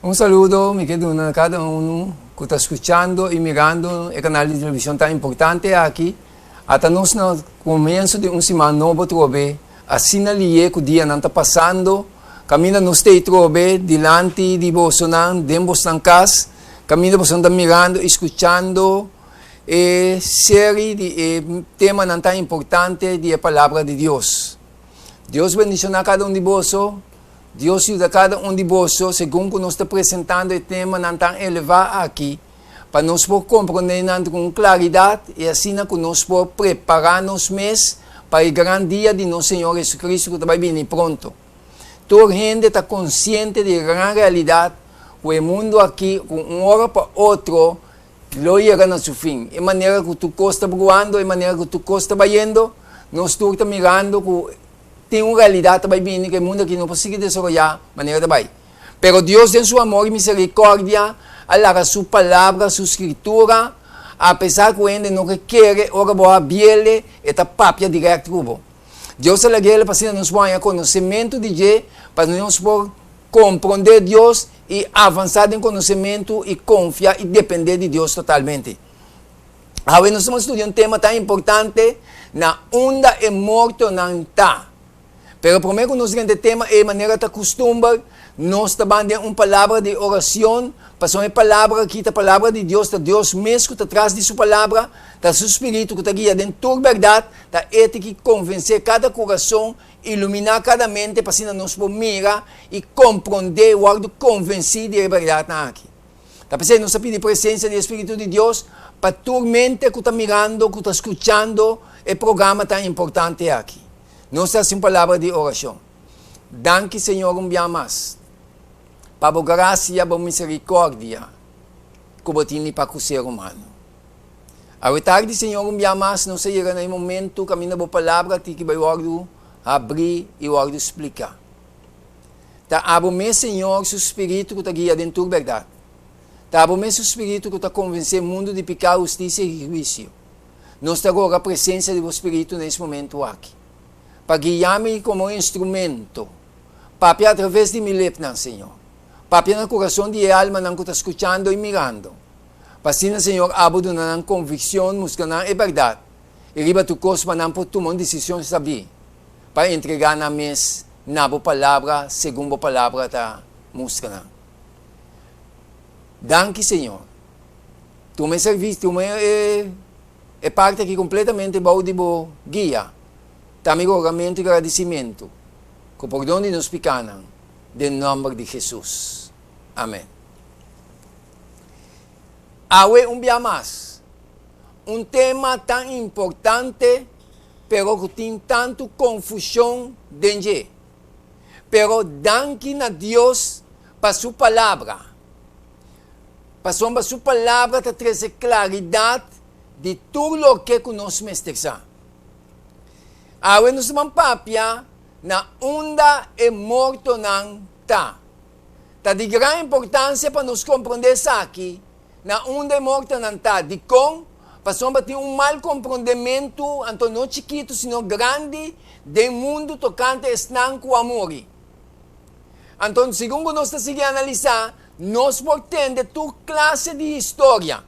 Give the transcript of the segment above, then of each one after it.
Un saludo mi ke duna na kada unu ku ta skuchando i mirando e kanal di televishon tan importante aki. Ata nos na komienso di un siman nobo trobe, asina lié ku dianan ta pasando, kaminda nos ta ei trobe dilanti di bosonan den bosnan kas, kaminda bosonan ta mirando i skuchando e seri di e temanan tan importante di e Palabra di Dios. Dios bendishoná kada un di boso. Dios yuda kada un di boso segun ku nos ta presentando e temanan tan elevá aki, pa nos por komprondé nan ku un klaridat i asina ku nos por prepará nos mes pa e gran dia di nos Señor Jesucristo ku ta bai bini pronto. Tur hende ta konsiente di e gran realidat ku e mundu aki ku un ora pa otro lo yega na su fin. E manera ku tur kos ta bruando, e manera ku tur kos ta bayendo, nos tur ta mirando ku Tin un realidat ta bai bini ku e mundu aki no por sigui desaroyá manera ta bai. Pero Dios den su amor i miserikòrdia a laga su Palabra, su Skritura, apesar ku hende no ke kere, ora bo habiele e ta papia dirèkt ku bo. Dios a lag'el pa asina nos por haña konosementu di dje, pa nos por komprondé Dios i avansá den konosementu i konfia i dependé di Dios totalmente. Awe nos ta studia un tema tan importante na unda e mortonan ta. Pero prome ku nos drenta e tema ei manera ta kustumber, nos ta ban den un palabra di oracion, pasobra e palabra aki ta palabra di Dios, ta Dios mes ku ta tras di su palabra, ta su spiritu ku ta guia den tur bèrdat, ta e tin ki konvensé kada kurason, iluminá kada mente pa asina nos por mira i komprondé, wòrdu konvensí di e bèrdatnan aki. Ta p'esei nos ta pidi presensia di e Spiritu di Dios pa tur mente ku ta mirando, ku ta skuchando e programa tan importante aki. Nos ta hasi un palabra di orashon. Danki Señor un bia mas pa bo grasia, bo miserikordia ku bo tini pa ku ser humano. Awe tardi Señor un bia mas nos a yega na e momento kaminda bo palabra tiki bai wòrdu habrí i wòrdu spliká. Ta abo mes Señor su Spiritu ku ta guia den tur bèrdat. Ta abo mes su Spiritu ku ta konvensé mundu di piká, hustisia i huisio. Nos ta roga presensia di bo Spiritu na es momentu aki, pa guia mi komo un instrumento. Papia atraves di mi lepnan, Señor. Papia na kurason di e almanan ku ta skuchando i mirando. Pa asina, Señor, abo duna nan konvikshon, mustra nan e bèrdat, i riba tur kos pa nan por tuma un desishon sabí. Pa entregá nan mes na bo palabra segun bo palabra ta mustra nan. Danki Señor. Tuma e servis, tuma e e parti aki completamente bou di bo guia. Ta mi rogamentu i gradisimentu ku pordon di nos pikánan den nòmber di Jesus. Amen. Awe un bia mas, un tema tan importante pero ku tin tantu konfushon den dje. Pero danki na Dios pa su Palabra, pasobra su Palabra ta trese klaridat di tur loke ku nos mester sa. Awe nos ta ban papia na unda e mortonan ta. Ta di gran importansia pa nos komprondé esaki, Na unda e mortonan ta? Dikon? Pasobra tin un mal komprondementu, anto no chikitu sino grandi, den mundu tokante esnan ku a muri. Anto, segun ku nos ta sigui analisá, nos por tende tur klase di historia.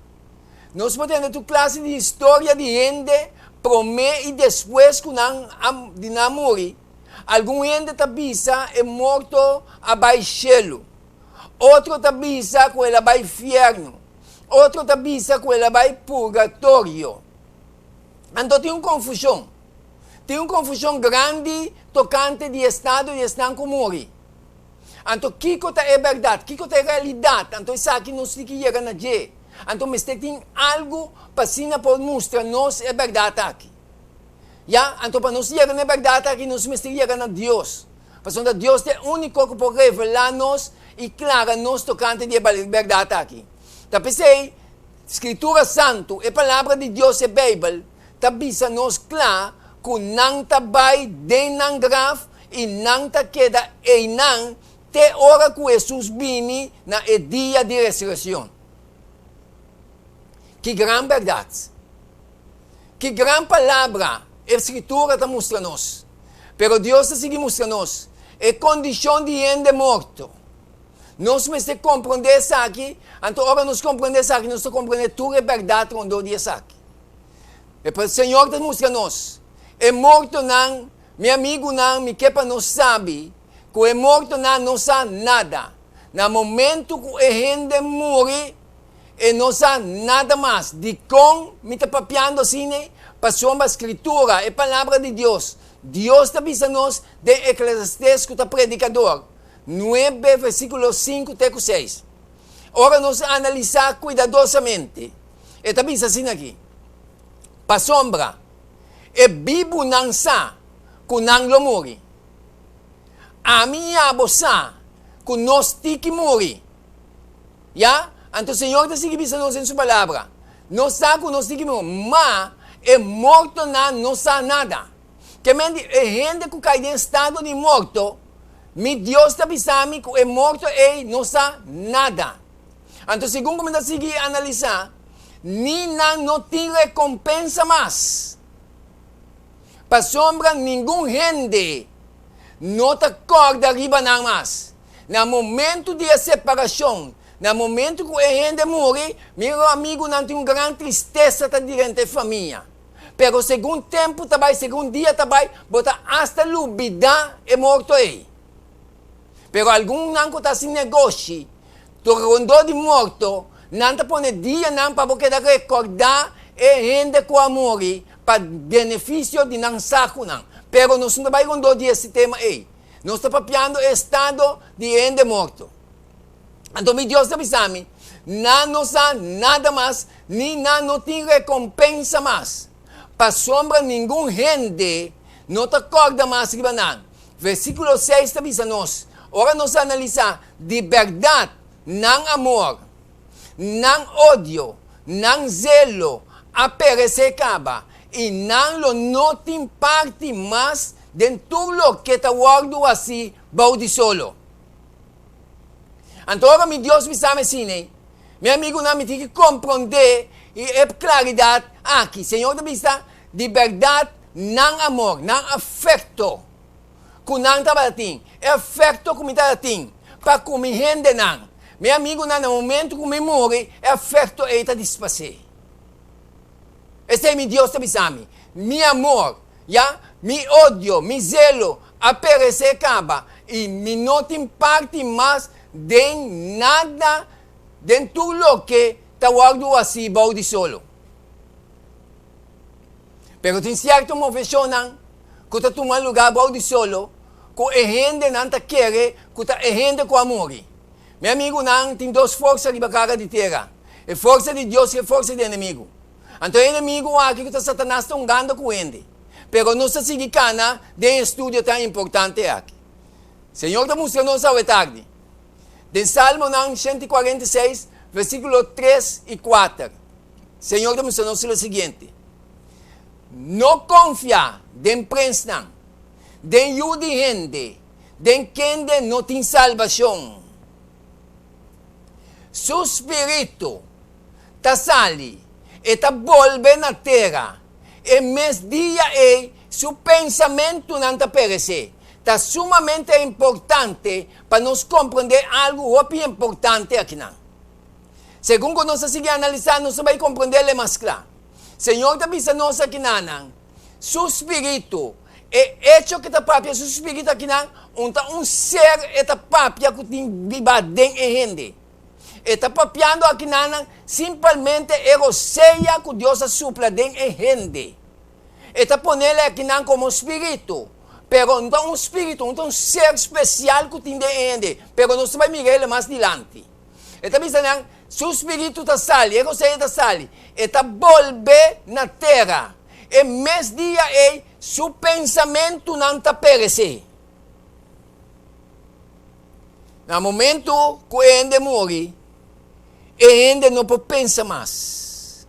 Nos por tende tur klase di historia di hende promé i despues ku nan a di nan muri. Algun hende ta bisa e morto a bai shelu. Otro ta bisa ku el a bai fièrnu. Otro ta bisa ku el a bai purgatorio. Anto tin un konfushon. Tin un konfushon grandi tokante di estado di esnan ku muri. Anto kiko ta e bèrdat? Kiko ta e realidat? Anto esaki nos tin ki yega na dje. Anto mester tin algu pa asina por mustra nos e bèrdat aki. Ya, anto pa nos yega na e bèrdat aki nos mester yega na Dios. Pasobra Dios ta e úniko ku por revelá nos i klara nos tokante di e bèrdat aki. Ta p'esei, Skritura Santu, e Palabra di Dios, e Beibel, ta bisa nos kla ku nan ta bai den nan graf i nan ta keda einan te ora ku Hesus bini na e dia di resurekshon. Ki gran bèrdat! Ki gran palabra e Skritura ta mustra nos! Pero Dios ta sigui mustra nos e kondishon di hende morto. Nos mester komprondé esaki, anto ora nos komprondé esaki, nos ta komprondé tur e bèrdat rondó di esaki. E Señor ta mustra nos, e mortonan, mi amigunan, mi ke pa nos sabi ku e mortonan no sa nada. Na momentu ku e hende muri, e no sa nada mas. Dikon mi ta papiando asina? Pasobra Skritura, e Palabra di Dios, Dios ta bisa nos den Eklesiastes ku ta Predikador nuebe versíkulo sinku te ku seis. Ora nos analisá kuidadosamente, e ta bisa asina aki, Pasobra e bibunan sa ku nan lo muri. Ami i abo sa ku nos tiki muri. Ya? Anto Señor ta sigui bisa nos den Su Palabra, Nos sa ku nos tiki muri, ma e mortonan no sa nada. Ke men di e hende ku kai den estado di morto, mi Dios ta bisa mi ku e morto ei no sa nada. Anto segun ku mi ta sigui analisá, ni nan no tin rekompensa mas. Pasobra ningun hende no ta kòrda riba nan mas. Na momentu di e separashon, na momentu ku e hende muri, mi amigunan tin un gran tristesa ta direnta e famia. Pero segun tempu ta bai, segun dia ta bai, bo ta asta lubidá e morto ei. Pero algunnan ku ta hasi negoshi tur rondó di morto, nan ta pone dianan pa bo keda rekordá e hende ku a muri pa benefisio di nan sakunan. Pero nos no ta bai rondó di e sistema ei. Nos ta papiando e estado di e hende morto. Anto mi Dios ta bisa mi, Nan no sa nada mas, ni nan no tin rekompensa mas, pasobra ningun hende no ta kòrda mas riba nan. Versíkulo seis ta bisa nos, ora nos analisá di bèrdat nan amor, nan odio, nan zelo a peresé kaba, i nan lo no tin parti mas den tur loke ta wòrdu hasí bou di solo. Anto ora mi Dios bisa mi asina, mi amigunan, mi tin ki komprondé i e klaridat aki. Señor ta bisa, Di bèrdat nan amor, nan afekto ku nan tabata tin, e afekto ku mi tabata tin pa ku mi hendenan, mi amigunan, na momentu ku mi muri, e afekto ei ta dispasé. Esei mi Dios ta bisa mi, Mi amor, ya, mi odio, mi zelo a peresé kaba, i mi no tin parti mas den nada den tur loke ta wòrdu hasí bou di solo. Pero tin sierto moveshonnan ku ta tuma lugá bou di solo ku e hendenan ta kere ku ta e hende ku a muri. Mi amigunan, tin dos forsa riba kara di tera, e forsa di Dios i e forsa di enemigu. Anto e enemigu aki ku ta Satanas ta hungando ku hende. Pero nos ta sigui kana den e estudio tan importante aki. Señor ta mustra nos awe tardi den Salmonan 146 versíkulo 3 i 4. Señor ta mustra nos lo siguiente, No konfia den prensnan, den yu di hende, den kende no tin salbashon. Su spiritu ta sali, e ta bolbe na tera. E mes dia ei su pensamentunan ta peresé. Ta sumamente importante pa nos komprondé algu hopi importante akinan. Segun ku nos ta sigui analisá, nos ta bai komprondé le mas kla. Señor ta bisa nos akinanan, Su spiritu, e echo ku e ta papia su spiritu akinan, un ta un ser e ta papia ku tin biba den e hende. E ta papiando akinanan simpelmente e rosea ku Dios a supla den e hende. E ta ponele akinan komo spiritu, pero no ta un spiritu, no ta un ser spesial ku tin den e hende, pero nos ta bai mira ele mas dilanti. E ta bisa nan, Su spiritu ta sali, e rosea ta sali, e ta bolbe na tera. E mes dia ei su pensamentunan ta peresé. Na momento ku e hende muri, e hende no por pensa mas.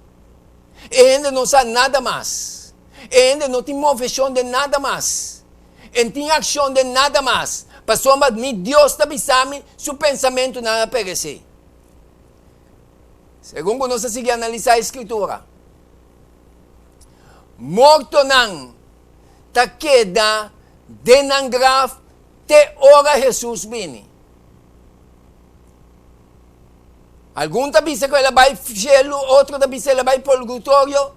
E hende no sa nada mas. E hende no tin moveshon den nada mas. E no tin akshon den nada mas. Pasobra mi Dios ta bisa mi, su pensamentunan a peresé. Segun ku nos ta sigui analisá e Skritura, mortonan ta keda den nan graf te ora Hesus bini. Algun ta bisa ku el a bai shelu, otro ta bisa el a bai purgatorio,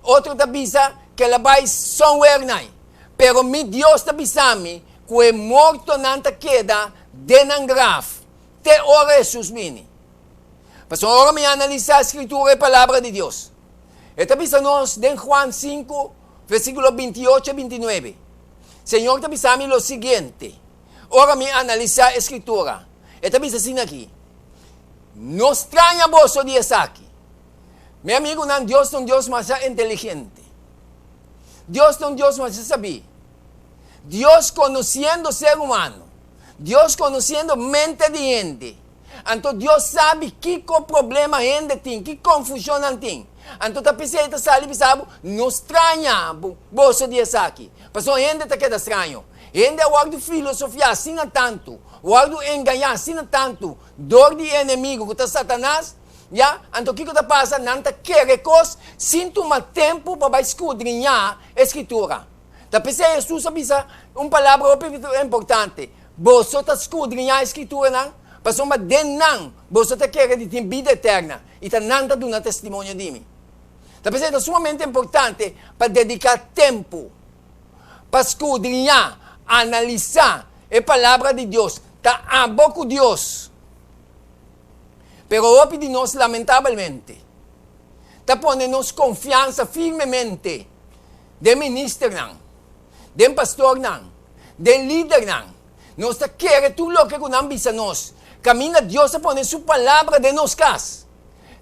otro ta bisa ku el a bai somewhere nai. Pero mi Dios ta bisa mi ku e mortonan ta keda den nan graf te ora Hesus bini. Pasobra ora mi analisá Skritura e Palabra di Dios, e ta bisa nos den Juan sinku, versíkulo 28 a 29, Señor ta bisa mi lo siguiente, ora mi analisá e Skritura, e ta bisa asina aki, No straña boso di esaki. Mi amigunan, Dios ta un Dios masha inteligente. Dios ta un Dios masha sabí. Dios konosiendo ser humano, Dios konosiendo mente di hende, anto Dios sabi kiko problema hende tin, ki konfushon nan tin. Anto ta p'esei ta sali bisa bo, no straña boso di esaki, pasobra hende ta keda straño. Hende a wòrdu filosofiá asina tantu, wòrdu engañá asina tantu dor di e enemigu ku ta Satanas, ya, anto kiko ta pasa? Nan ta kere kos sin tuma tempu pa bai skudriñá e Skritura. Ta p'esei Hesus a bisa un palabra hopi importante, Boso ta skudriñá e Skrituranan, pasobra den nan boso ta kere di tin bida eterna, i ta nan ta duna testimonio di mi. Ta p'esei ta sumamente importante pa dediká tempu pa skudriñá, analisá e Palabra di Dios. Ta abo ku Dios. Pero hopi di nos lamentabelmente ta pone nos konfiansa firmemente den ministernan, den pastornan, den lidernan. Nos ta kere tur loke ku nan bisa nos. Kaminda Dios a pone su Palabra den nos kas.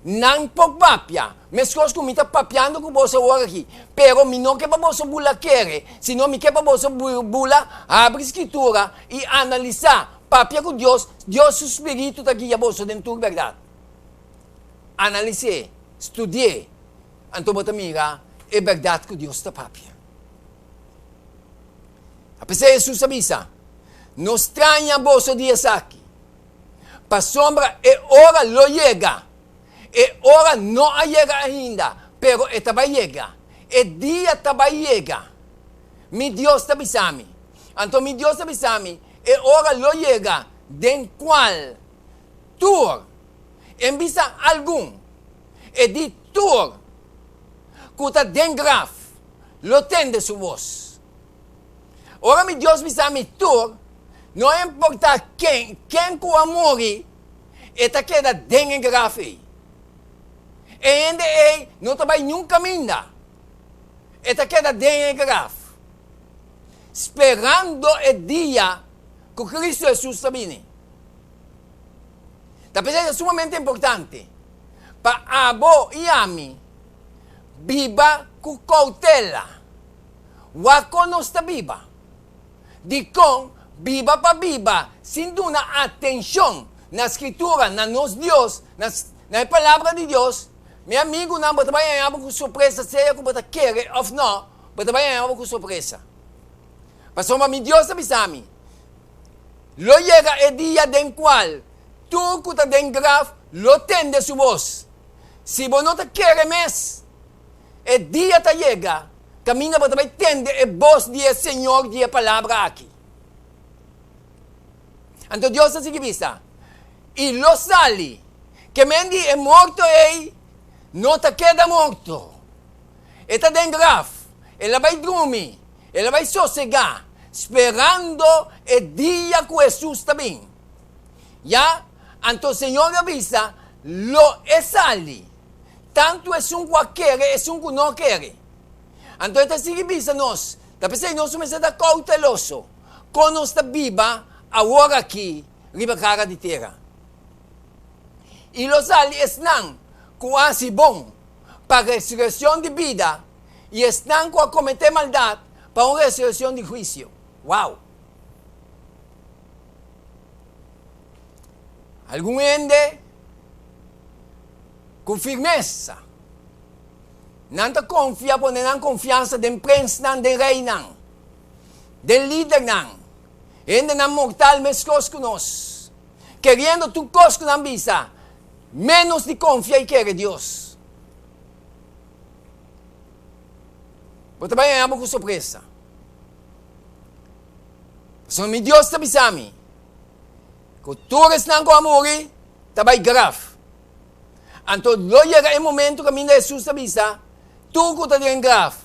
Nan por papia, meskos ku mi ta papiando ku boso awor aki. Pero mi no ke pa boso bula kere, sino mi ke pa boso bula habri Skritura i analisá, papia ku Dios, Dios su spiritu ta guia boso den tur bèrdat. Analis'é, studi'é, anto bo ta mira e bèrdat ku Dios ta papia. Apesar Hesus a bisa, No straña boso di esaki. Pasobra e ora lo yega. E ora no a yega ainda, pero e ta bai yega. E dia ta bai yega. Mi Dios ta bisa mi. Anto mi Dios ta bisa mi, e ora lo yega den cual tur, en bisa algun, e di tur cu ta den graf lo tende su bos. Ora mi Dios bisa mi tur, no importa ken, ken ku a muri, e ta keda den e graf ei. E hende ei no ta bai niun kaminda. E ta keda den e graf, sperando e dia ku Kristu Hesus ta bini. Ta p'esei ta sumamente importante pa abo i ami biba ku koutela. Wak kon nos ta biba. Dikon biba pa biba sin duna atenshon na Skritura, na nos Dios, na na e Palabra di Dios? Mi amigunan, bo ta bai haña bo ku sorpresa, sea ku bo ta kere òf nò, bo ta bai haña bo ku sorpresa. Pasobra mi Dios ta bisa mi, Lo yega e dia den kual tur ku ta den graf lo tende su bos. Si bo no ta kere mes, E dia ta yega kaminda bo ta bai tende e bos di e Señor di e palabra aki. Anto Dios ta sigui bisa, I lo sali, ke men di e morto ei no ta keda morto. E ta den graf, el a bai drumi, el a bai sosegá, sperando e dia ku Hesus ta bin. Ya, anto Señor a bisa, Lo e sali. Tantu esun ku a kere, esun ku no kere. Anto e ta sigui bisa nos, ta p'esei nos mester ta kouteloso kon nos ta biba awor aki riba kara di tera. I lo sali esnan ku a hasi bon pa resurekshon di bida i esnan ku a kometé maldat pa un resurekshon di huisio. Wow! Algun hende Ku firmesa, nan ta konfia pone nan konfiansa den prensnan, den reinan, den lidernan, hendenan mortal meskos ku nos, keriendo tur kos ku nan bisa, ménos di konfia i kere Dios. Bo ta bai haña bo ku sorpresa. Pasobra mi Dios ta bisa mi ku tur esnan ku a muri ta bai graf. Anto lo yega e momento kaminda Hesus ta bisa, Tur ku ta den graf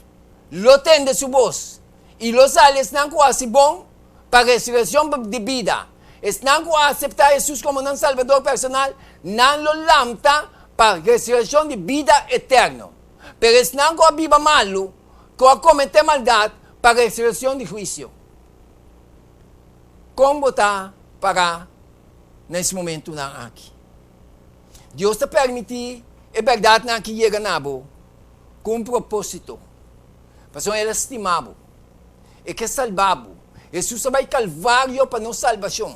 lo tende su bos, i lo sali esnan ku hasi bon pa resurekshon di bida. Esnan ku a aseptá Hesus komo nan Salbador personal, nan lo lamta pa resurekshon di bida eterno. Pero esnan ku a biba malu, ku a kometé maldat, pa resurekshon di huisio. Kon bo ta pará na es momentunan aki? Dios ta permití e bèrdatnan aki yega na bo ku un propósito, pasobra El a stima bo. E ke salba bo. Hesus a bai Kalvario pa nos salbashon.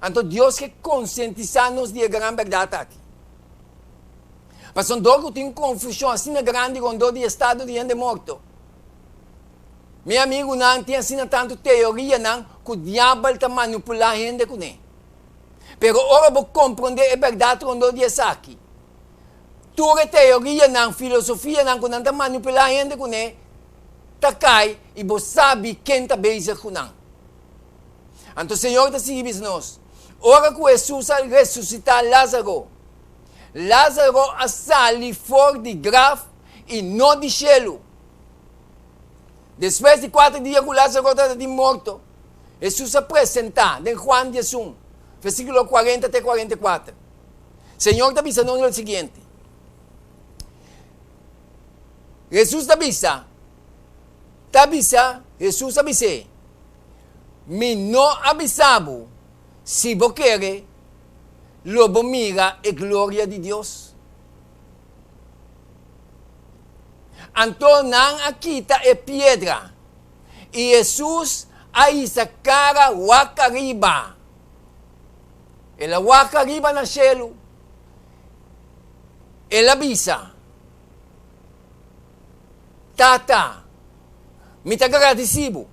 Anto Dios ke konsientisá nos di e gran bèrdat aki. Pasobra dor ku tin konfushon asina grandi rondó di estado di hende morto, mi amigunan, tin asina tantu teorianan ku diabel ta manipulá hende kuné. Pero ora bo komprondé e bèrdat rondó di esaki, tur e teorianan, filosofianan ku nan ta manipulá hende kuné ta kai i bo sabi ken ta bezig ku nan. Anto Señor ta sigui bisa nos, Ora ku Hesus a resusitá Lázaro, Lázaro a sali for di graf i no di shelu. Despues di kuater dia ku Lázaro tabata di morto, Hesus a presentá den Juan diesun, versíkulo kuarenta te 44. Señor ta bisa nos lo siguiente. Hesus ta bisa, ta bisa, Hesus a bis'é, Mi no a bisa bo, si bo kere, lo bo mira e gloria di Dios? Anto nan a kita e piedra, i Hesus a hisa kara wak ariba. El a wak ariba na shelu. El a bisa, Tata, mi ta gradisí bo.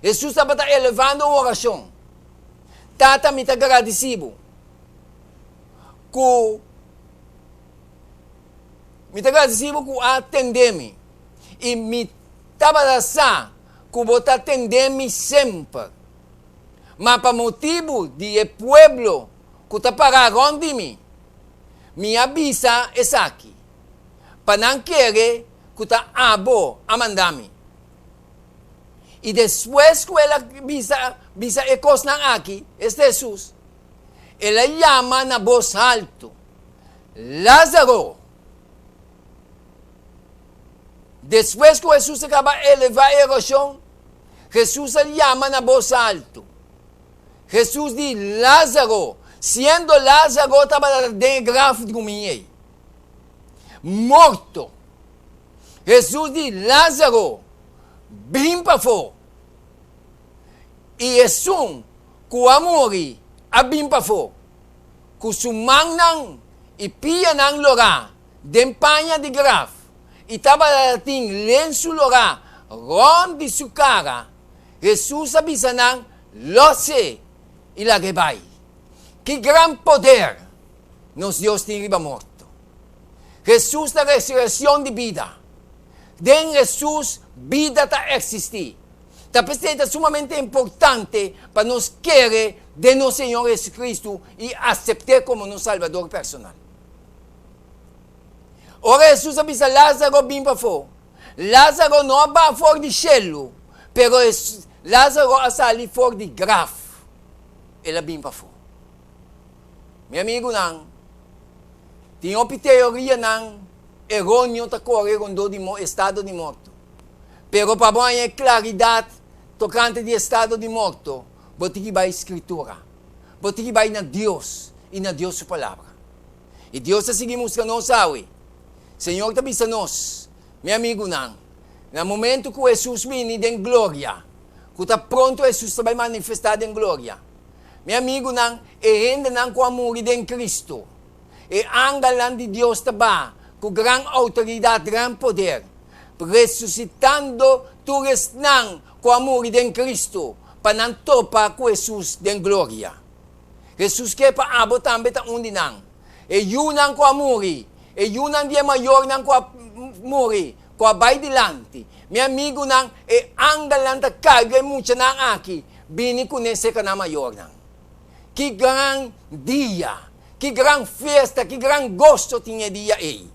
Hesus tabata elevando un orashon. Tata, mi ta gradisí bo ku mi ta gradisí bo ku a tende mi i mi tabata sa ku bo ta tende mi semper. Ma pa motibu di e pueblo ku ta pará rònt di mi, mi a bisa esaki, pa nan kere ku ta abo a manda mi. I despues ku el a bisa bisa e kosnan aki, esta Hesus, el a yama na bos haltu, Lázaro! Despues ku Hesus a kaba elevá e orashon, Hesus a yama na bos altu. Hesus di, Lázaro! Siendo Lázaro tabata den e graf drumí ei, morto. Hesus di, Lázaro, bin pafó! I esun ku a muri a bin pafó, ku su mannan i pianan lorá den paña di graf i tabata tin lensu lorá rònt di su kara, Hesus a bisa nan, Lòs'é i lag'é bai. Ki gran poder nos Dios tin riba morto! Hesus ta resurekshon di bida. Den Hesus bida ta eksistí. Ta p'esei ta sumamente importante pa nos kere den nos Señor Jesucristo i asept'é komo nos Salbador personal. Ora Hesus a bisa Lázaro bin pafó, Lázaro no a baha for di shelu, pero Lázaro a sali for di graf, el a bin pafó. Mi amigunan, tin hopi teorianan eróneo ta kore rondó di estado di morto. Pero pa bo haña e klaridat tokante di estado di morto, bo tin ki bai Skritura. Bo tin ki bai na Dios i na Dios su Palabra. I Dios ta sigui mustra nos awe. Señor ta bisa nos, Mi amigunan, na momento ku Hesus bini den gloria, ku ta pronto Hesus ta bai manifestá den gloria, mi amigunan, e hendenan ku a muri den Kristu, e angelnan di Dios ta baha ku gran outoridat, gran poder, resusitando tur esnan ku a muri den Kristu, pa nan topa ku Hesus den gloria. Hesus ke pa abo tambe ta un di nan. E yunan ku a muri, e yunan di e mayornan ku a muri, ku a bai dilanti. Mi amigunan, e angelnan ta karga e muchanan aki bini kuné serka nan mayornan. Ki gran dia! Ki gran fiesta, ki gran goso tin e dia ei!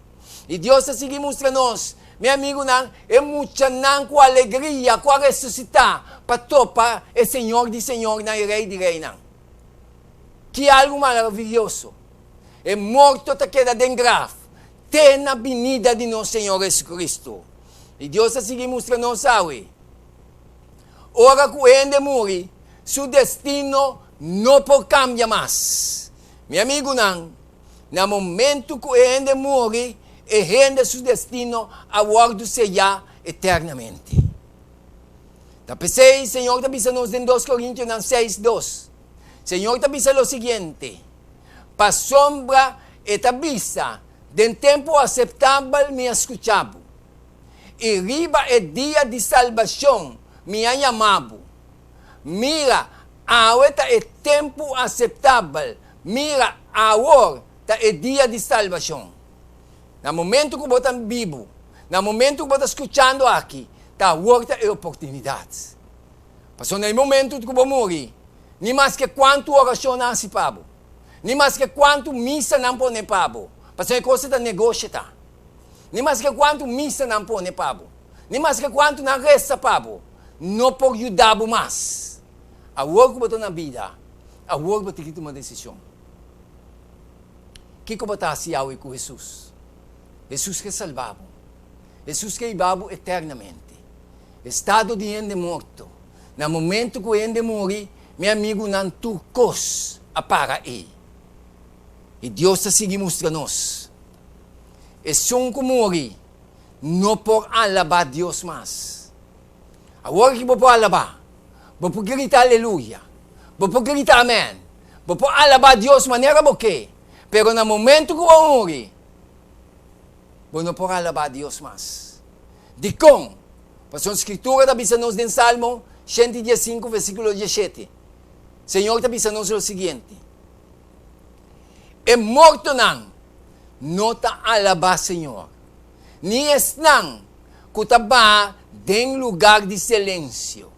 I Dios ta sigui mustra nos, mi amigunan, e muchanan ku alegria ku a resusitá pa topa e Señor di señornan i Rei di reinan. Ki algu maravioso! E morto ta keda den graf te na binida di nos Señor Jesucristo. I Dios ta sigui mustra nos awe, ora ku hende muri, su destino no por kambia mas. Mi amigunan, na momentu ku e hende muri, e hende su destino a wòrdu seyá eternamente. Ta p'esei Señor ta bisa nos den Dos Korintionan seis, dos, Señor ta bisa lo siguiente, Pasobra e ta bisa, Den tempu aseptabel mi a skucha bo, i riba e dia di salbashon mi a yama bo. Mira, awe ta e tempu aseptabel, mira, awor ta e dia di salbashon. Na momentu ku bo ta bibu, na momentu ku bo ta skuchando aki, ta awor ta e oportunidat. Pasobra na e momentu ku bo muri, ni maske kuantu orashon nan hasi pa bo, ni maske kuantu misa nan pone pa bo, pasobra e kos ta negosio ta, ni maske kuantu misa nan pone pa bo, ni maske kuantu nan resa pa bo, no por yuda bo mas. Awor ku bo ta na bida, awor bo tin ki tuma desishon. Kiko bo ta hasi awe ku Hesus? Hesus ke salba bo. Hesus ke hiba bo eternamente. Estado di hende morto. Na momento ku hende muri, mi amigunan tur kos a para ei. I Dios ta sigui mustra nos, esun ku muri no por alabá Dios mas. Awor ki bo por alabá, bo por grita aleluya, bo por grita amèn, bo por alabá Dios manera bo ke, pero na momento ku bo muri, bo no por alabá Dios mas. Dikon? Pasobra Skritura ta bisa nos den Salmo 115 versíkulo 17, Señor ta bisa nos lo siguiente, E mortonan no ta alabá Señor, ni esnan ku ta baha den lugar di silensio,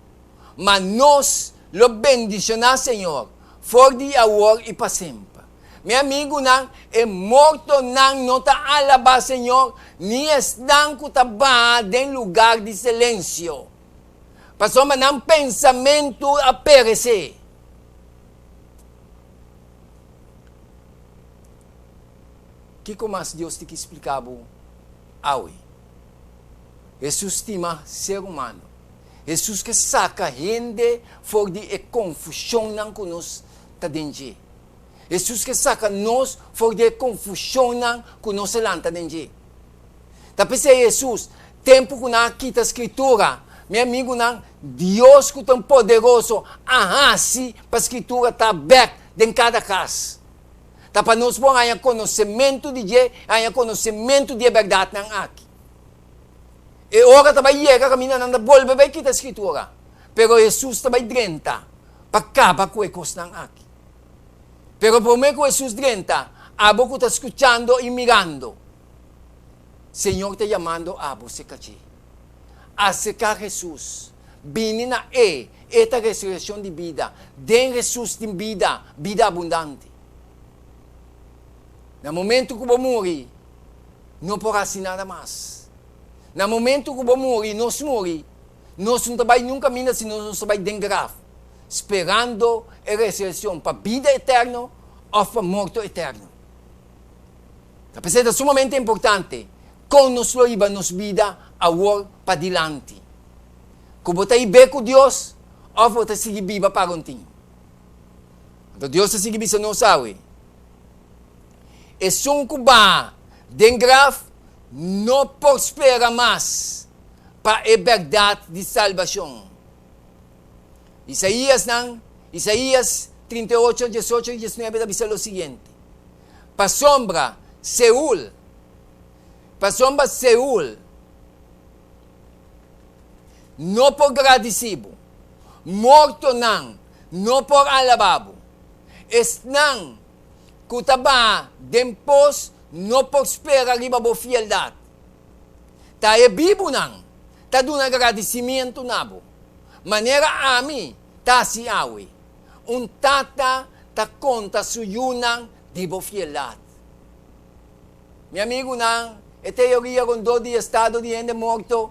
ma nos lo bendishoná Señor for di awor i pa semper. Mi amigunan, e mortonan no ta alabá Señor, ni esnan ku ta baha den lugar di silensio, pasobra nan pensamentu a peresé. Kiko mas Dios tin ki splika bo awe? Hesus stima ser humano. Hesus ke saka hende for di e konfushonnan ku nos ta den dje. Hesus ke saka nos for di e konfushonnan ku nos a lanta den dje. Ta p'esei Hesus, tempu ku nan a kita Skritura, mi amigunan, Dios ku ta poderoso a hasi pa Skritura ta bèk den kada kas. Ta pa nos por haña konosementu di dje i haña konosementu di e bèrdatnan aki. E ora ta bai yega kaminda nan ta bolbe bai kita Skritura, pero Hesus ta bai drenta pa kaba ku e kosnan aki. Pero promé ku Hesus drenta, abo ku ta skuchando i mirando, Señor ta yamando abo serka dje. Aserká Hesus, bini na E, E ta resurekshon di bida. Den Hesus tin bida, bida abundante. Na momentu ku bo muri, no por hasi nada mas. Na momentu ku bo muri, nos muri, nos no ta bai niun kaminda sino nos ta bai den graf. sperando e resureccion pa bida eterno of pa morto eterno. Ta p'esei ta sumamente importante con nos lo hiba nos bida awor padilanti. Cu bo ta hib'é cu Dios of bo ta sigui biba parontin. Anto Dios ta sigui bisa nos awe, Esun cu baha den graf no por spera mas pa e berdad di salbacion. Isaías nan, Isaías 38, 18 i 19 ta bisa lo siguiente, Pasobra Seul, pasobra Seul no por gradisí bo, mortonan no por alabá bo, esnan ku ta baha den pos no por spera riba bo fieldat. Ta e bibunan ta duna gradisimientu na bo. Manera ami ta hasi awe. Un tata ta konta su yunan di bo fieldat. Mi amigunan, e teoria rondó di estado di hende morto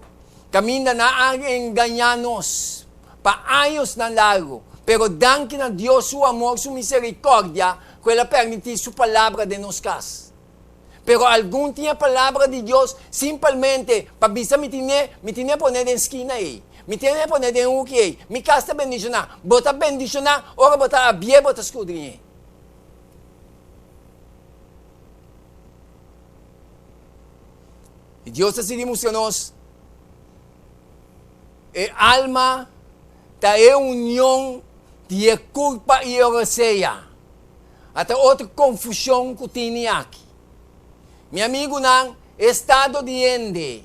kaminda nan a engañá nos pa añosnan largu, pero danki na Dios su amor, su miserikòrdia ku el a permití su palabra den nos kas. Pero algun tin e palabra di Dios simpelmente pa bisa mi tine, mi tine pone den skina ei, mi tine pone den huki ei, mi kas ta bendishoná. Bo ta bendishoná ora bo ta abié, bo ta skudriñ'é. I Dios ta sigui mustra nos e alma ta e union di e kurpa i e rosea. Ata otro konfushon ku tini aki. Mi amigunan, e estado di hende,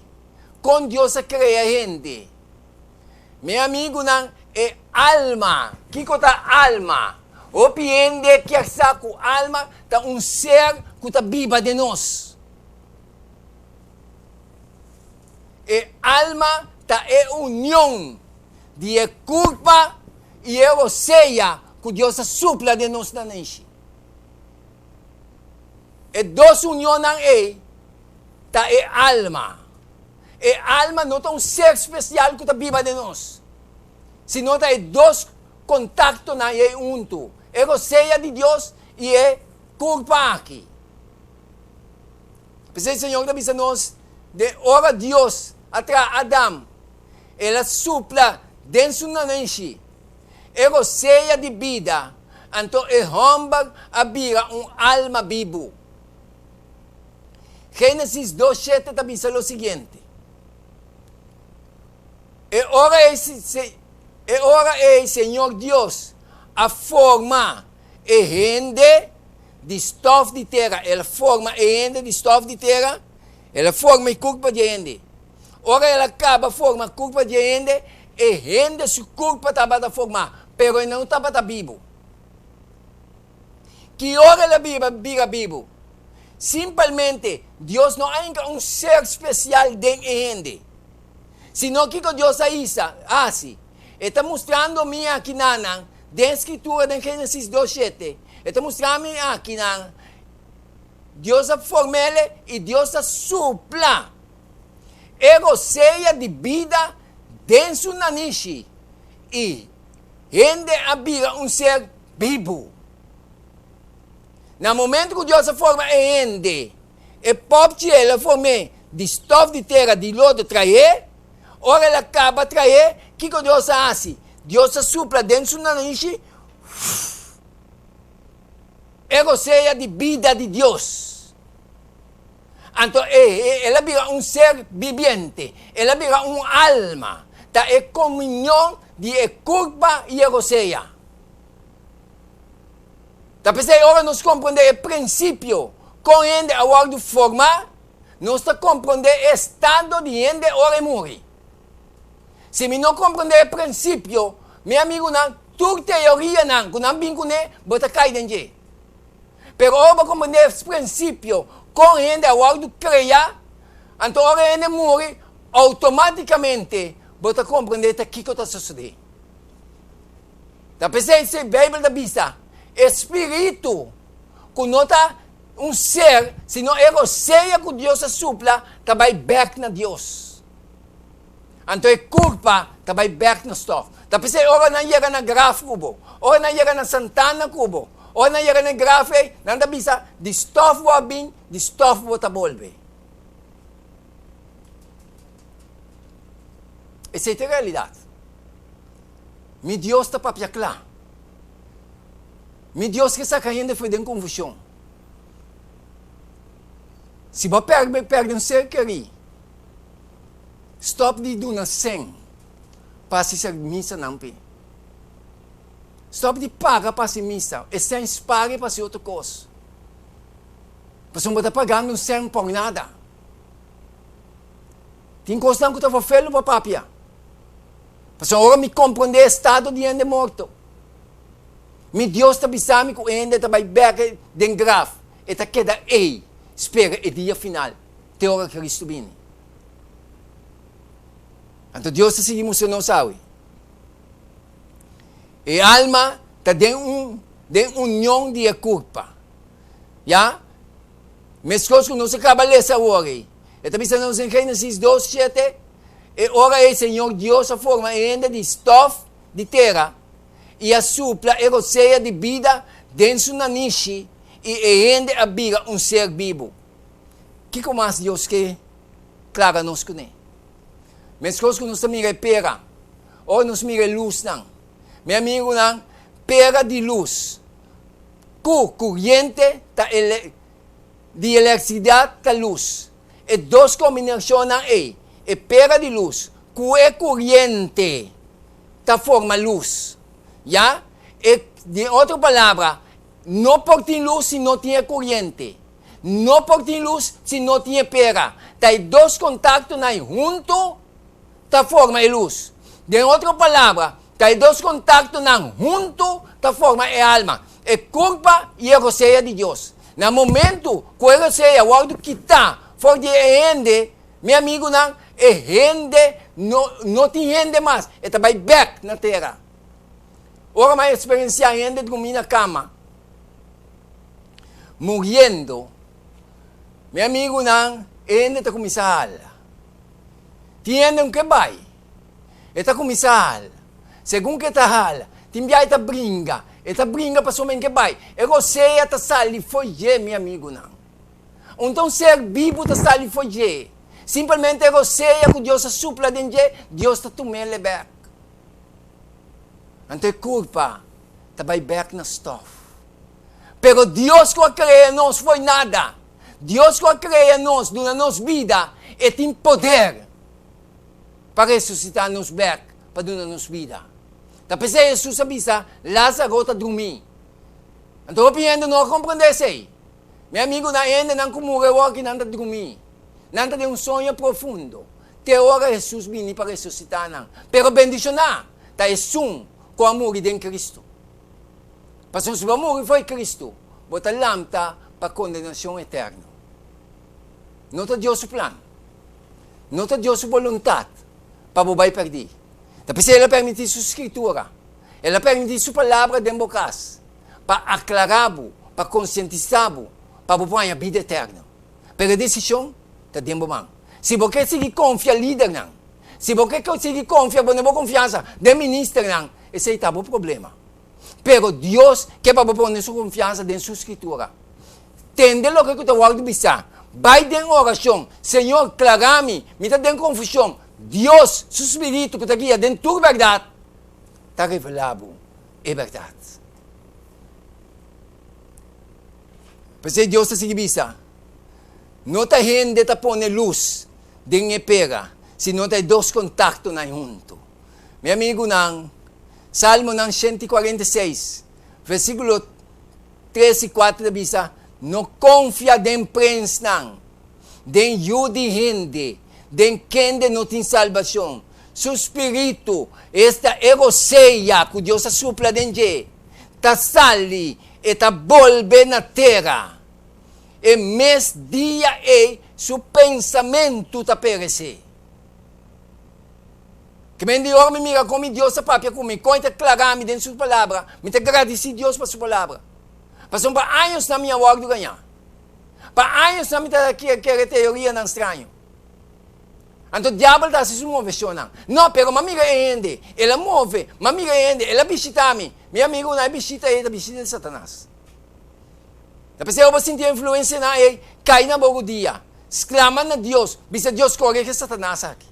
kon Dios a krea hende. Mi amigunan, e alma, kiko ta alma? Hopi hende kier sa ku alma ta un ser ku ta biba den nos. E alma ta e union di e kurpa i e rosea ku Dios a supla den nos nanishi. E dos unionnan ei ta e alma. E alma no ta un ser spesial ku ta biba den nos, sino ta e dos kontaktonan ei huntu, e rosea di Dios i e kurpa aki. P'esei Señor ta bisa nos, den ora Dios a traha Adam, El a supla den su nanenshi e rosea di bida, anto e hòmber a bira un alma bibu. Génesis 2 shete ta bisa lo siguiente, E ora ei, e ora ei Señor Dios a forma e hende di stòf di tera, el a forma e hende di stòf di tera, el a forma e kurpa di e hende. Ora el a kaba forma kurpa di e hende, e hende su kurpa tabata formá, pero e no tabata bibu. Ki ora el a biba bira bibu? Simpelmente, Dios no a hinka un ser spesial den e hende. Sino kiko Dios a hisa, hasi? E ta mustrando mi akinanan den Skritura den Génesis 2 shete. E ta mustra mi akinan Dios a form'é i Dios a supla e rosea di bida den su nanishi i hende a bira un ser bibu. Na momento ku Dios a forma e hende, e pòpchi el a form'é di stòf di tera, di lodo traé. Ora el a kaba traé, kiko Dios a hasi? Dios a supla den su nanishi e rosea di bida di Dios. Anto e el a bira un ser bibiente, el a bira un alma. Ta e komunion di e kurpa i e rosea. Ta p'esei ora nos komprondé e prinsipio kon hende a wòrdu formá, nos ta komprondé e estado di hende ora e muri. Si mi no komprondé e prinsipio, mi amigunan, tur teorianan ku nan bin kuné, bo ta kai den dje. Pero ora bo komprondé e prinsipio kon hende a wòrdu kreá, anto ora hende muri, outomátikamente bo ta komprondé ta kiko ta sosodé. Ta p'esei si Beibel ta bisa, e spiritu ku no ta un ser, sino e rosea ku Dios a supla, ta bai bèk na Dios. Anto e kurpa ta bai bèk na stòf. Ta p'esei ora nan yega na graf ku bo, ora nan yega na santana ku bo, ora nan yega na e graf ei, nan ta bisa, Di stòf bo a bin, di stòf bo ta bolbe. Esei ta e realidat. Mi Dios ta papia kla. Mi Dios ke saka hende for den konfushon. Si bo a pèrdè pèrdè un ser kerí, stòp di duna sèn pa hasi ser misanan p'e. Stòp di paga pa hasi misa. E sèn spare pa hasi otro kos. Pasobra bo ta pagando un sèn por nada. Tin kosnan ku ta fofelu pa papia. Pasobra ora mi komprondé e estado di hende morto, mi Dios ta bisa mi ku e hende ta bai bèk den graf, e ta keda ei spera e dia final te ora Kristu bini. Anto Dios ta sigui mustra nos awe. E alma ta den un den union di e kurpa. Ya? Meskos ku nos a kaba lesa awor ei. E ta bisa nos den Génesis dos, shete, E ora ei Señor Dios a forma e hende di stòf di tera i a supla e rosea di bida den su nanishi i e hende a bira un ser bibu. Kiko mas Dios ke klara nos kuné? Meskos ku nos ta mira e pera, ora nos mira e lusnan, mi amigunan, pera di lus ku kuriente ta di elektrisidat ta lus. E dos kombinashonnan ei, e pera di lus ku e kuriente, ta forma lus. Ya? E, den otro palabra, no por tin lus si no tin e kuriente. No por tin lus si no tin e pera. Ta e dos kontaktonan ei huntu ta forma e lus. Den otro palabra, ta e dos kontaktonan huntu ta forma e alma, e kurpa i e rosea di Dios. Na momentu ku e rosea wòrdu kitá for di e hende, mi amigunan, e hende no no tin hende mas, e ta bai bèk na tera. Ora mi a eksperensiá hende drumí na kama, muriendo, mi amigunan, e hende ta kuminsá hala. Tin hende un ke bai, e ta kuminsá hala. Segun ku e ta hala, tin bia e ta bringa, e ta bringa pasobra e ke bai. E rosea ta sali fo'i dje, mi amigunan. Un ta un ser bibu ta sali fo'i dje. Simpelmente e rosea ku Dios a supla den dje, Dios ta tum'el bèk. Anto e kurpa ta bai bèk na stòf. Pero Dios ku a krea nos fo'i nada, Dios ku a krea nos, duna nos bida, e tin poder pa resusitá nos bèk pa duna nos bida. Ta p'esei Hesus a bisa, Lázaro ta drumí. Anto hopi hende no a komprendé esei. Mi amigunan, hendenan ku muri awor aki nan ta drumí. Nan ta den un soño profundo te ora Hesus bini pa resusitá nan. Pero bendishoná ta esun ku a muri den Kristu. Pasobra si bo a muri fo'i Kristu, bo ta lamta pa kondenashon eterno. No ta Dios su plan, no ta Dios su boluntat pa bo bai pèrdí. Ta p'esei el a permití su Skritura, el a permití su Palabra den bo kas pa aklará bo, pa konsientisá bo, pa bo por haña bida eterno. Pero e desishon ta den bo man. Si bo ke sigui konfia lidernan, si bo ke sigui konfia, pone bo konfiansa den ministernan, esei ta bo problema. Pero Dios ke pa bo pone su konfiansa den su Skritura. Tende loke ku ta wòrdu bisá. Bai den orashon, Señor, klará mi, mi ta den konfushon. Dios, su Spiritu ku ta guia den tur bèrdat, ta revelá bo e bèrdat. P'esei Dios ta sigui bisa, No ta hende ta pone lus den e pera, sino ta e dos kontaktonan huntu. Mi amigunan, Salmonan 146, versíkulo 3 i 4 ta bisa, No konfia den prensnan, den yu di hende, den kende no tin salbashon. Su spiritu, esta e rosea ku Dios a supla den dje, ta sali, e ta bolbe na tera. E mes dia ei su pensamentu ta peresé. Ke men di ora mi mira kon mi Dios ta papia ku mi, kon e ta klara mi den su palabra, mi ta gradisí Dios pa su palabra. Pasobra pa añosnan mi a wòrdu gañá. Pa añosnan mi ta kere teorianan straño. Anto diabel ta hasi su moveshonnan. No, pero m'a mira e hende, el a move, m'a mira e hende, el a bishitá mi. Mi amigunan, e bishita ei ta bishita di Satanas. Ta p'esei ora bo sinti e influensianan ei kai na bo rudia, sklama na Dios, bisa Dios korege Satanas aki.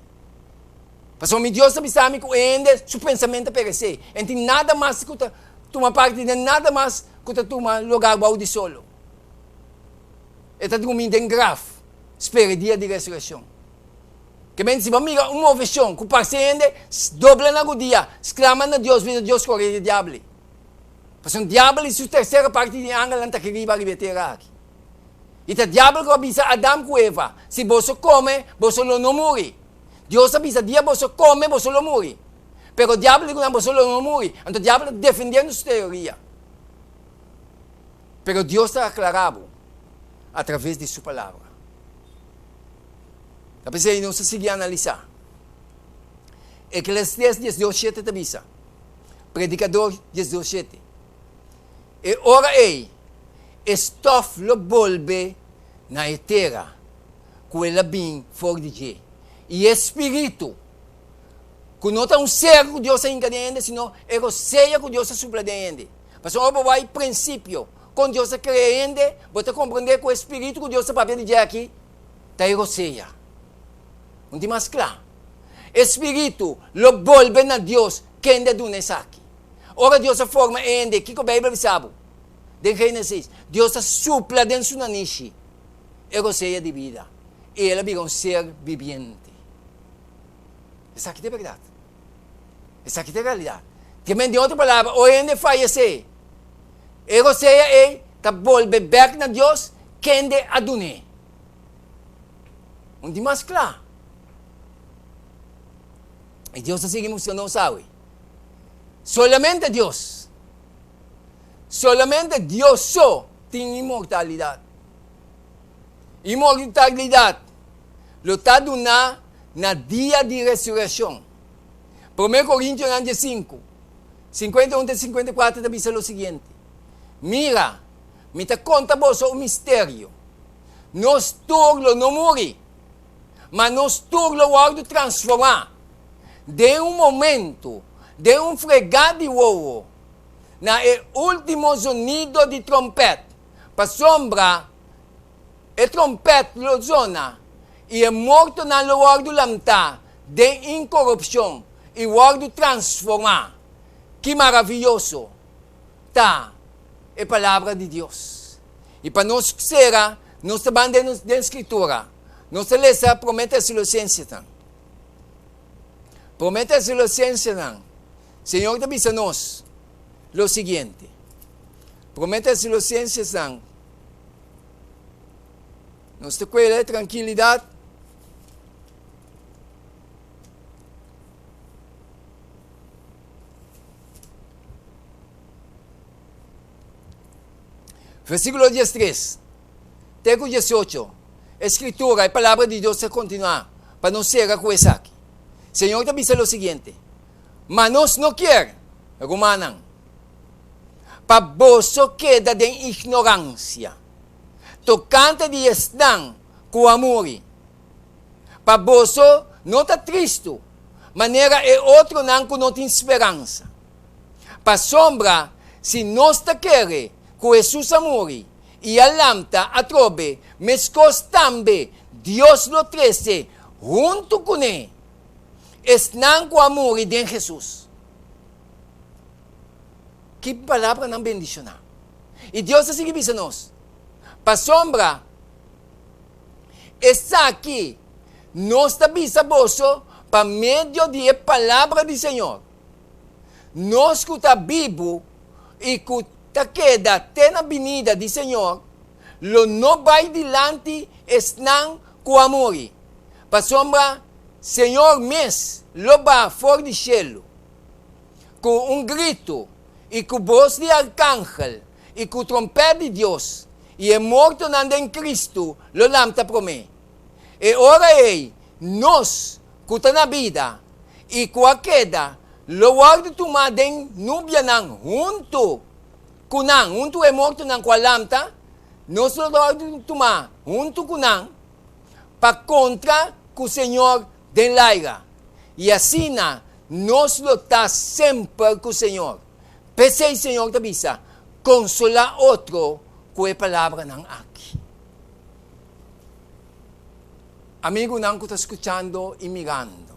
Pasobra mi Dios ta bisa mi ku e hende su pensamentu ta peresé, e no tin nada mas ku ta tuma parti den nada mas ku ta tuma lugar bou di solo. E ta drumi den graf, spera e dia di resurekshon. Ke men si bo mira un moveshon ku parse hende, dobla na rudia, sklama na Dios, bisa Dios kore di e diabel ei. Pasobra diabel i su tersera parti di angelnan ta keriba riba e tera aki. I ta diabel ku a bisa Adam ku Eva, Si boso kome, boso lo no muri. Dios a bisa, Dia boso kome, boso lo muri. Pero diabel di ku nan, Boso lo no muri. Anto diabel ta defendiendo su teoria. Pero Dios ta aklará bo atraves di su Palabra. Ta p'esei nos ta sigui analisá. Eklesiastes 12:7 ta bisa, Predikador 12:7, E ora ei, E stòf lo bolbe na e tera ku el a bin for di dje, i e spiritu, ku no ta un ser ku Dios a hinka den hende, sino e rosea ku Dios a supla den hende. Pasobra ora bo wak e prinsipio kon Dios a krea hende, bo ta komprendé ku e spiritu ku Dios ta papia di dje aki ta e rosea. Un tin mas kla, e spiritu lo bolbe na Dios kende a duna esaki. Ora Dios a forma e hende, kiko Beibel bisa bo? Den Génesis, Dios a supla den su nanishi e rosea di bida, i el a bira un ser bibiente. Esaki ta e bèrdat. Esaki ta e realidat. Te men den otro palabra, ora hende fayesé, e rosea ei ta bolbe bèk na Dios kende a dun'é. Un di mas kla. I Dios ta sigui mustra nos awe. Solamente Dios, solamente Dios so tin inmortalidat. Inmortalidat lo ta duná na dia di resurekshon. Promé Korintionan diesinku, 51 te 54 ta bisa lo siguiente, Mira, mi ta konta boso un misterio, Nos tur lo no muri, ma nos tur lo wòrdu transformá den un momentu, den un fregá di wowo, na e último zonido di trompèt, pasobra e trompèt lo zona, i e mortonan lo wòrdu lamtá den inkorupshon i wòrdu transformá. Ki maravioso ta e Palabra di Dios! I pa nos sera, nos ta ban den Skritura. Nos ta lesa Promé Tesalonicensenan. Promé Tesalonicensenan, Señor ta bisa nos lo siguiente. Promé Tesalonicensenan, nos ta kuela e trankilidat. Versíkulo diestres te ku diesocho, e Skritura, e Palabra di Dios ta kontinuá pa nos sera ku esaki. Señor ta bisa lo siguiente, Ma nos no kier, rumannan, pa boso keda den ignoransia tokante di esnan ku a muri, pa boso no ta tristu manera e otronan ku no tin speransa. Pasobra si nos ta kere ku Hesus a muri i a lamta atrobe, meskos tambe Dios lo trese huntu kuné esnan ku a muri den Hesus. Ki palabranan bendishoná! I Dios ta sigui bisa nos, Pasobra esaki nos ta bisa boso pa medio di e palabra di Señor, Nos ku ta bibu i ku ta keda te na binida di Señor lo no bai dilanti esnan ku a muri, pasobra Señor mes lo baha for di shelu ku un gritu i ku bos di arkangel i ku trompèt di Dios, i e mortonan den Kristu lo lamta promé. E ora ei nos ku ta na bida i ku a keda lo wòrdu tumá den nubianan huntu ku nan, huntu e mortonan ku a lamta, nos lo wòrdu tumá huntu ku nan pa kontra ku Señor den laira, i asina nos lo ta semper ku Señor. P'esei Señor ta bisa, Konsolá otro ku e palabranan aki. Amigunan ku ta skuchando i mirando,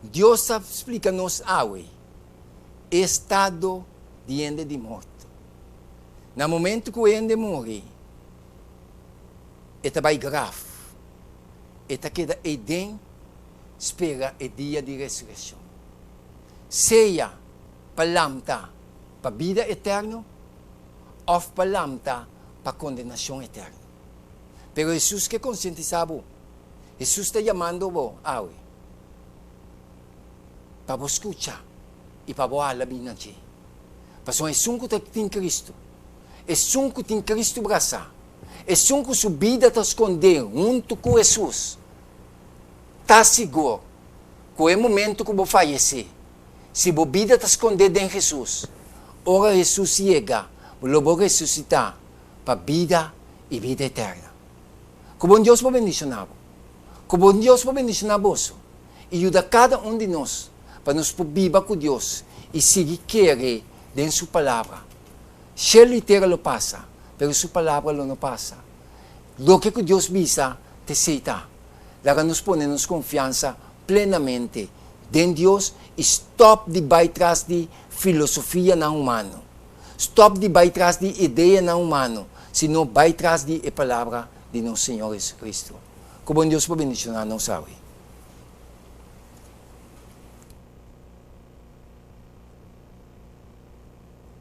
Dios ta splika nos awe e estado di hende di morto. Na momento ku hende muri, e ta bai graf, e ta keda eiden spera e dia di resurekshon. Sea pa lamta pa bida eterno òf pa lamta pa kondenashon eterno. Pero Hesus ke konsientisá bo. Hesus ta yamando bo awe pa bo skucha i pa bo hala bini na dje. Pasobra esun ku ta tin Kristu, esun ku tin Kristu brasá, esun ku su bida ta skondé huntu ku Hesus, ta sigur ku e momentu ku bo fayesé, si bo bida ta skondé den Hesus, ora Hesus yega, Lo bo resusitá pa bida i bida eterno. Ku bon Dios por bendishoná bo. Ku bon Dios por bendishoná boso i yuda kada un di nos pa nos por biba ku Dios i sigui kere den su palabra. Shelu i tera lo pasa, pero su palabra lo no pasa. Loke ku Dios bisa, t'esei ta. Laga nos pone nos konfiansa plenamente den Dios i stòp di bai tras di filosofianan humano. Stòp di bai tras di ideanan humano, sino bai tras di e palabra di nos Señor Jesucristo. Ku bon Dios por bendishoná nos awe.